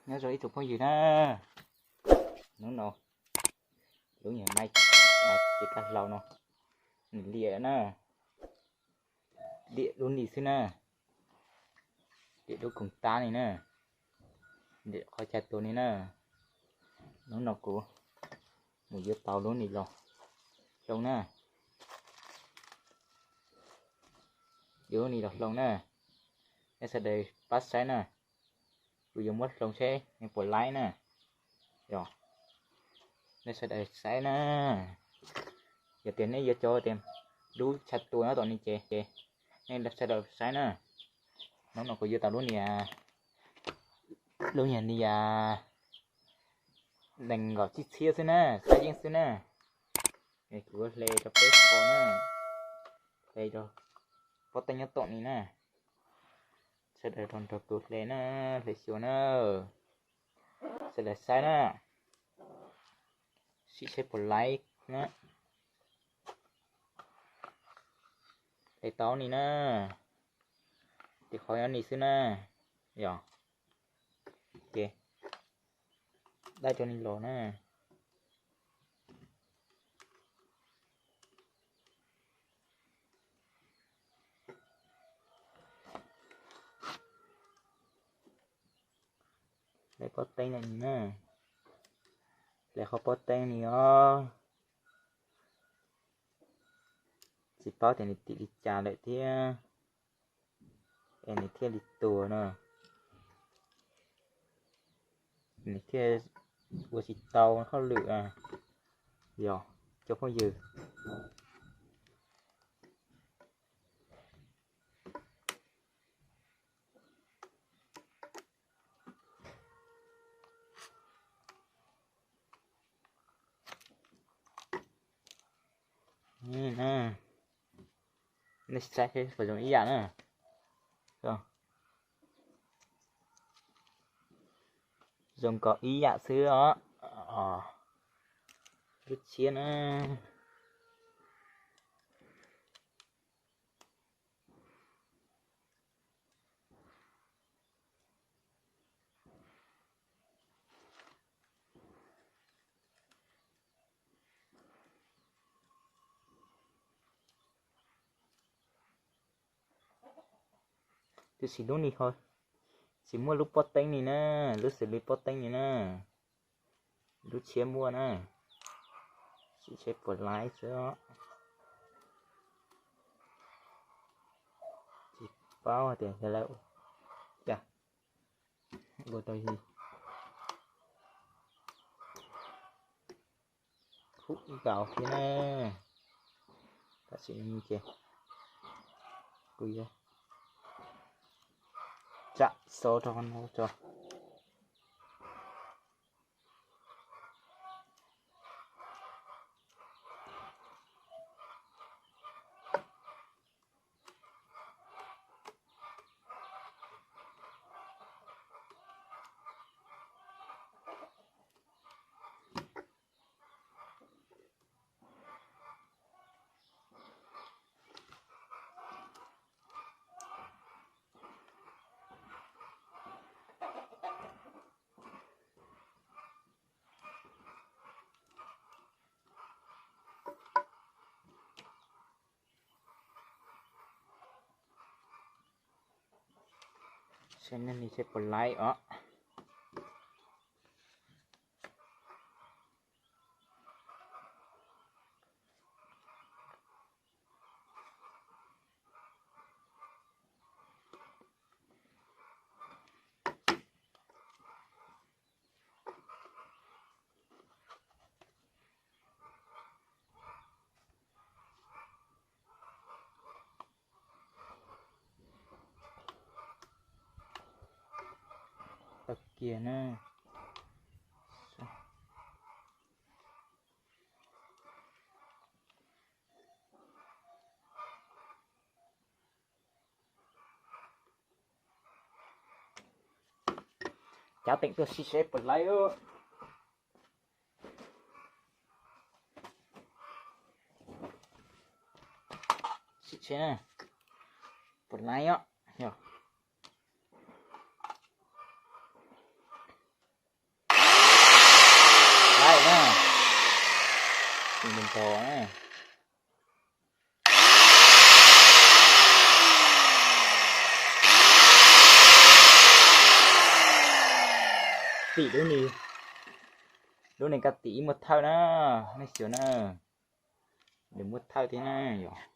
Nyob zoo ib tsoom phooj ywg na, hnub no lub niag maib ces kab hlau no nws liam na, liam lub ni xwb na, liam lub koog tab ni na, liam qhov chaw tua ni na. Hnub no kuv mus yuav tau lub ni los hloov na, yuav lub ni los hloov na, nej sawv daws pab saib na. Kuv yuav muab hloov seb nws puas laib na. Yog, nej sawv daws saib na, yog tias nej yuav cov tias lub chaw tua nyob tom ni ces nej sawv daws saib na. Hnub no kuv yuav tau lub niag, lub niag ni nees nkaum tsib txhiab xwb na, xab yeeb xwb na. Kuv hle rau peb qho na, hle rau pob teeb nyob tom ni na. Sawv daws los nrog kuv hle na, hle xyuas na, sawv daws saib na, sim seb puas laib na. Hle tau ni na, tim qhov nyob ni xwb na. Yog, ces dai rau ni los na. Hle pob teeb ni na, hle qhov pob teeb ni os. Tsis paub tias nws tim li cas lawm thiab, es nws thiaj li tuag na, nws thiaj ua tsis tau hauj lwm. Yog, cov phooj ywg, nej saib seb puas zoo ib yam na. Zoo nkaus ib yam xwb os. Lub tshiab na. Tiam sis lub ni ho tsis muaj lub pob teeb ni na, lub xws li pob teeb ni na, lub tshiab muaj na. Sim seb puas laib xwb os. Tsis paub hais tias yog lawv ua cas, ua tau yig. Khub nkaus thiab na. Tam sim no ces kuv yuav tsam xov rau no tso. Saib nej li seb puas laib os. Tau kiag na. Cav teem tuaj sim seb puas laib. Sim seb puas laib os. Yog, Mus ntog na. Tim lub, lub ne ka tim ib muaj thawj na, nej xyuas na, nws muaj thawj thiab na yom.